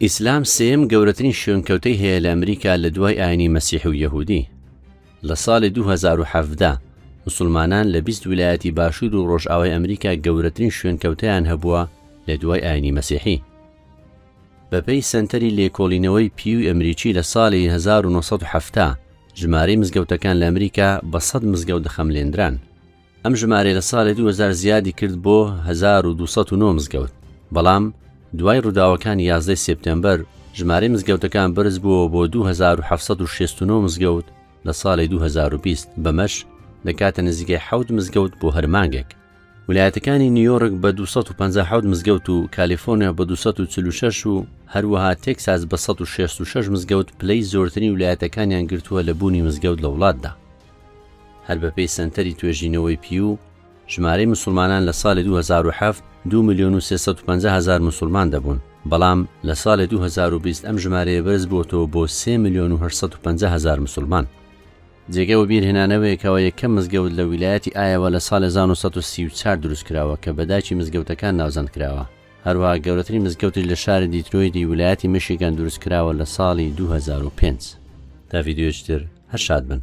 ئیسلام سێیەم گەورەترین شوێنکەوتەی هەیە لە ئەمریکا لە دوای ئاینی مەسیحی و یەهودی. لە ساڵی 2017 موسڵمانان لە 20 ویلایەتی باشوور و ڕۆژئاوای ئەمریکا گەورەترین شوێنکەوتەیان هەبووە لە دوای ئاینی مەسیحی. بەپێی سەنتەری لێکۆڵینەوەی پیوی ئەمریکی لە ساڵی 1970 ژمارەی مزگەوتەکان لە ئەمریکا بە 100 مزگەوت دەخەملێندران. ئەم ژمارەیە لە ساڵی 2000 زیادی کرد بۆ 1209 مزگەوت، بەڵام دوای ڕووداوەکانی 11 سێپتەمبەر ژمارەی مزگەوتەکان بەرز بووەوە بۆ 2769 مزگەوت لە ساڵی 2020، بەمەش دەکاتە نزیکەی حەوت مزگەوت بۆ هەر مانگێک. ولایەتەکانی نیویۆرک بە 257 مزگەوت و کالیفۆرنیا بە 246 و هەروەها تێکساس بە 166 مزگەوت پلەی زۆرترین ولایەتەکانیان گرتووە لە بوونی مزگەوت لە وڵاتدا. هەر بەپێی سەنتەری توێژینەوەی پیو، ژمارەی مسوڵمانان لە ساڵی 2007 2 ملیۆن و 350 هەزار مسوڵمان دەبوون، بەڵام لە ساڵی 2020 ئەم ژمارەیە بەرز بووەتەوە بۆ 3 ملیۆن و 850 هەزار مسوڵمان. جێگەی وەبیرهێنانەوەیە کەوا یەکەم مزگەوت لە ویلایەتی ئایەوە لە ساڵی 1934 دروستکراوە کە بە دایکی مزگەوتەکان ناوزەند کراوە. هەروەها گەورەترین مزگەوتیش لە شاری دیترۆیتی ویلایەتی میشیگان دروستکراوە لە ساڵی 2005. تا ڤیدیۆیەکی تر هەر شاد بن.